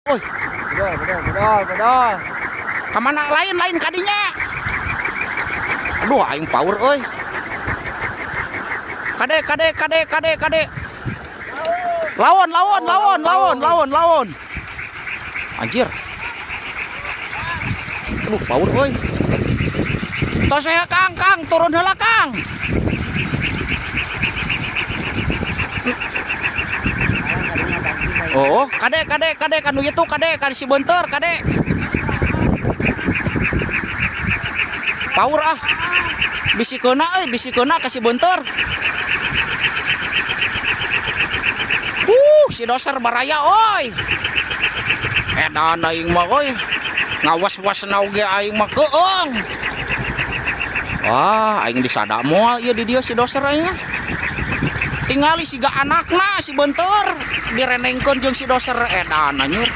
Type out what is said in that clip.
Woi, Bedol, bedol, bedol, bedol. Kemana lain lain kadinya? Aduh, aing power euy. Kade, kade, kade, kade, kade. Lawan, lawan, lawan, lawan, lawan, lawan. Anjir. Aduh, power euy. Tos saya, Kang, Kang, turun heula, Kang. Oh, kade, kade, kade, kanu itu kade, kade si bentar, kade. Power ah. Bisi keuna euy, bisi keuna ka si bentar. Si doser baraya oi. Edan aing mah euy. Ngawas-wasna oge aing mah keung. Wah, aing disada moal ieu di dieu si doser aing. Tingali siga anakna si benteur direnengkeun jeung si doser, edan anjir.